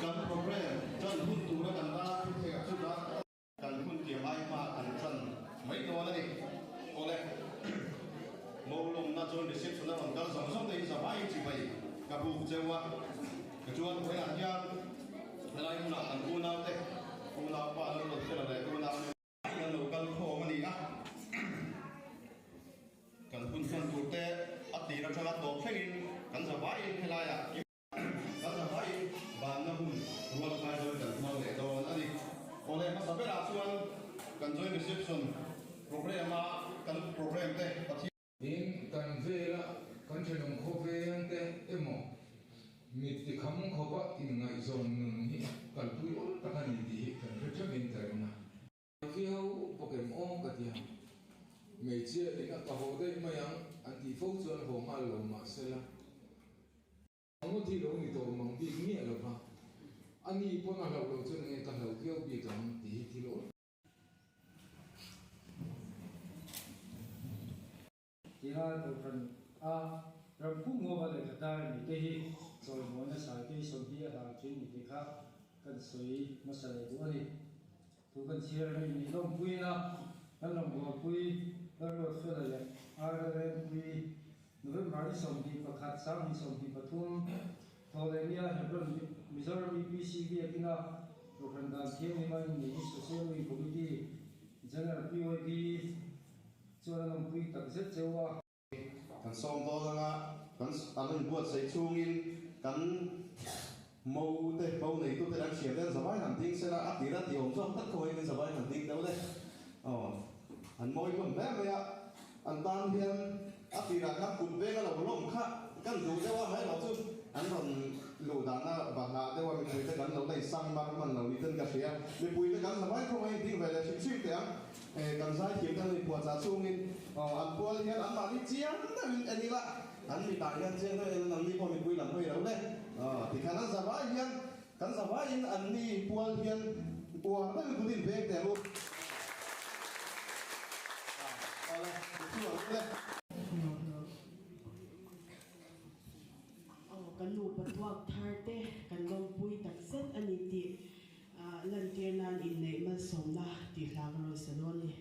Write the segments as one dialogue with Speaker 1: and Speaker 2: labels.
Speaker 1: Kan program tan hun tura kan tan thu theih ah chutah kan hun tiam ai hma kan tan mai dawn a ni. Awle, Molawmna chuan reception a rawn kal zawng zawng te hi zavai in chibai ka buk cheu a, tichuan vawiinah hian helai hmunah kan unau te, unaupa lo rawn hre lo leh unau nu, Kan lo kal khawm a ni a, kan hun hman tur te a tir atanga tawp thlengin kan zavaiin helaiah kan zavaiin banna hun rual khai dawn kan hmang leh dawn a ni. Awle hmasa berah chuan kan joint reception program a kan program te Pathian.
Speaker 2: Tin, kan vela kan thenawm khawveng te emaw mit ti kham khawpa inngaihzawn nun hi kalpui awl tak a ni tih hi kan hre theuhin ka ring a. Viau bawk em aw ka ti a, hmeichhia in a ka haw daih mai ang an tih fo chuan haw nghal lo mah sela. Ngawt hi lo ni tawh mang bik miah lova, a ni pawn a hlauh loh chuan enge ka hlauh viau bik ang tih hi thil awl.
Speaker 3: Tia Kohhran a ram pum huama lehkha dar ni te hi chawimawi nasa kei sawmhi a hlan thin ni tih kha kan sawi hmasa leh duh a ni. Thu kan chhiar mai ni lawmpuiin a kan rawngbawlpui Lalruatfela leh RLMpui November ni 21 2023 Thawhlehnia Hebron Mizoram UPC biakina Kohhran Dan Thianghlim a inneih hi Social Wing Committee General PYB chuan a lawmpui tak zet cheu a.
Speaker 1: Kan sawm dawn anga kan an inbuatsaih chhungin kan mo te, mo neitute kan hriat hian zavai han ding sela a tir a tih awm zawk tak khawngin in zavai han ding deuh le. Aw, an mawi hlawm hle mai a, an tan hian a tirah khan kut veng a lo lawm kha kan duh deuh a, hmailawh chu an rawn luh dahna bahlah deuh a mipuite kan lo la insang mar hman lo ni ten ka hria. Mipuite kan zavai khawngin ding ve leh hrim hrim teh ang. Kan zaithiam te an inpuahchah chungin an pual hian anmahni chiang deuhin en ila, an mitah hian chiang deuhin en in anni pawh mipui lam hawi lo le. Tikhan an zavai hian, kan zavaiin anni pual hian uar deuhin kut in veng teh ang u. Awle, i thu ang u le.
Speaker 4: Aw, kan nupa tuak thar te kan lawmpui takzet a ni tih Lantir nan inneih malsawmna tih hla ka rawn sa dawn ni.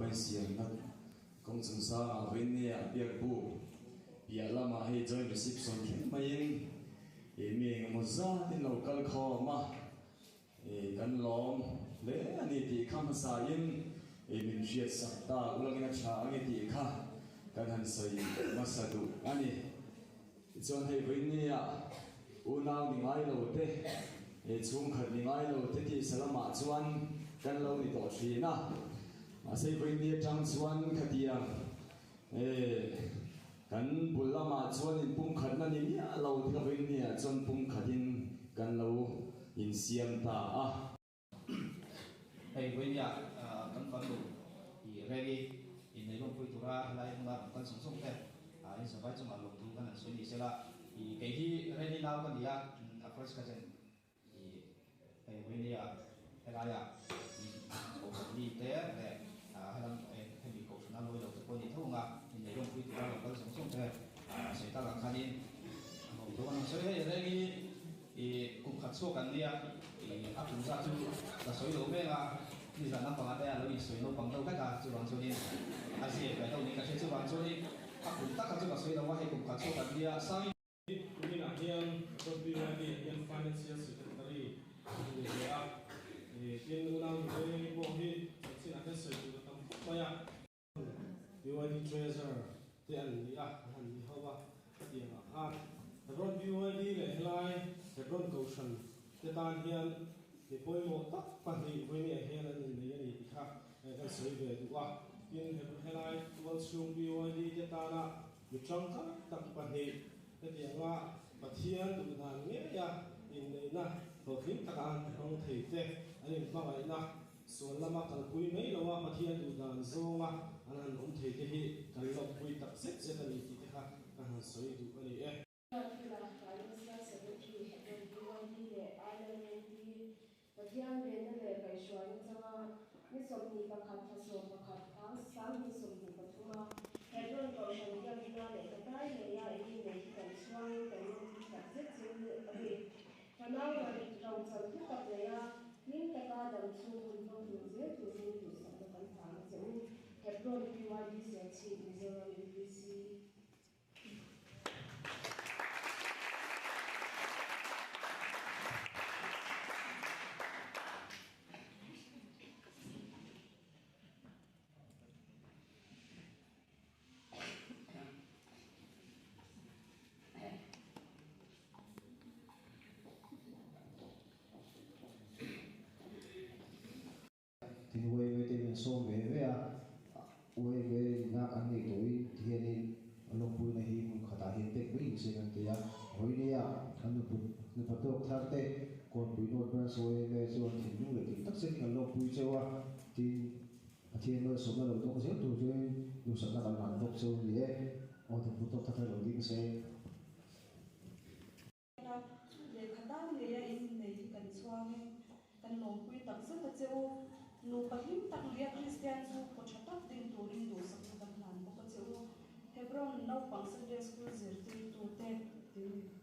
Speaker 5: a insiamna kawng chungchangah vawinia biak buk piah lamah hei joint reception thleng maiin ih mi engemaw zatin lo kal khawm a, ih kan lawm hle a ni tih kha hmasain ih min hriatsak ta ulangin a tha ange tih kha kan han sawi hmasa duh a ni. Tichuan hei vawinia unau ni ngai lo te, chhungkhat ni ngai lo te tisa lamah chuan kan lo ni tawh thin a. Mahse vawinia atang chuan khatiang kan bul lamah chuan inpumkhatna ni miah lo te kha vawinia chuan pumkhatin kan lo insiam ta a.
Speaker 6: Hei vawinia kan farnu i rally innei lawmpui tura helai hmuna rawn kal zawng zawng te in zavai chungah lawmthu kan han sawi ni sela. I kei hi rally nau ka ni a, a first cousin i hei vawinia helaia kohhran mi te leh helam hemi kohhrana lawi lo te pawh ni tho anga innei lawmpui tura rawn kal zawng zawng te sawi takah khanin lawmthu kan han sawi. Hei rally I kum khat chhuak an nia, i a kum zat chu ka sawi lo mek a, nizan naupang ate a lo insawi naupang deuh hlek a, chuvang chuanin a zir ve deuh niin ka hria, chuvang chuanin a kum takah chu ka sawi lo a, hei kum khat chhuak an nia, Sangi.
Speaker 7: Kuminah hian Dawt BYD ah hian Financial Secretary a ni ve a, tin unau nute pawh hi chanchinah hian sawi tur a tam khawp mai a. BYD Treasurer te an ni a, an han ni ho a, hetiang ah khan Hebron BYD leh helai Hebron Kohhran te tan hian mi pawimawh tak pahnih vawinia hian an innei a ni tih kha kan sawi ve duh a. Tin, helai tualchhung BYD te tana mi tangkai tak pahnih hetianga Pathian duhdan ngeia inneihna hlawhtling taka an hmang thei te an inhmangaihna Sual lama kalpui mai loa Pathian duhdan zawnga an han awm thei te hi kan lawmpui tak zet zet a ni tih te kha ka han sawi duh a ni e.
Speaker 8: Thila Financial Secretary Hebron BYD leh RLND Pathian venna leh kaihhruaina changa ni 21 thla 11 ang 2023 a Hebron Kohhran biakina leh ka tai ngeia in innei hi kan chhuangin kan lawmpui tak zet zet a ni. Fanau rochal hlu tak nei a, hlim taka dam chhung hun hmang dun zel turin duhsakna kan hlan a che u. Hebron BYD Serchhip Mizoram UPC.
Speaker 9: Tin uai te min sawm ve ve a, uai ve ina an nei tawhin ti hianin lawmpuina hi hmun khatah hian pek mai in sen an ti a, vawinia an nupa tawk thar te Kawnpui North Branch YMA chuan thinlung leh dik tak zetin an lawmpui cheu a, tin Pathian malsawmna lo dawng zel tur chuan duhsakna kan hlan bawk cheu a ni e, aw nupa tawk thar thar lo ding se.
Speaker 10: A, lehkha tan ngeia in innei hi kan chhuangin kan lawmpui tak zet a che u. Nupa hlim tak lia Kristian chu khaw tha tak din turin duhsakna kan hlan bawk a che u. Hebron naupang Sunday School zirtirtute. Tin.